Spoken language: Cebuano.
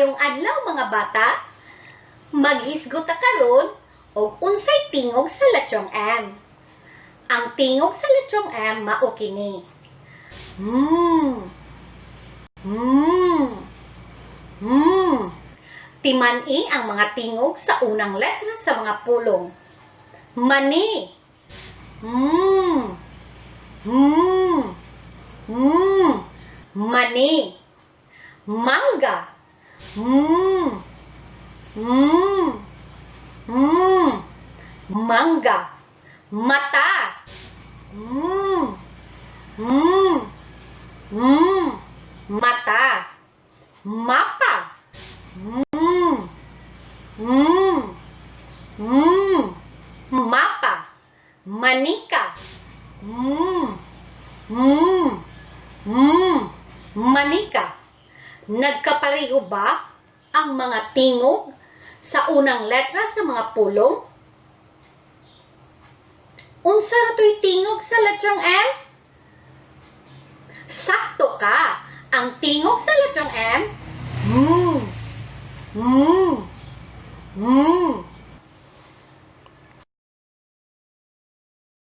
Maayong adlaw, mga bata. Maghisgot ta karon og unsay tingog sa letrang M. Ang tingog sa letrang M mao kini. Timan-i ang mga tingog sa unang letra sa mga pulong. Mani. Mani. Mangga. Mangga. Mata. Mata. Mapa. Mapa. Manika. Manika. Nagkapareho ba ang mga tingog sa unang letra sa mga pulong? Unsa ra to'y tingog sa letrang M? Sakto ka! Ang tingog sa letrang M, mm.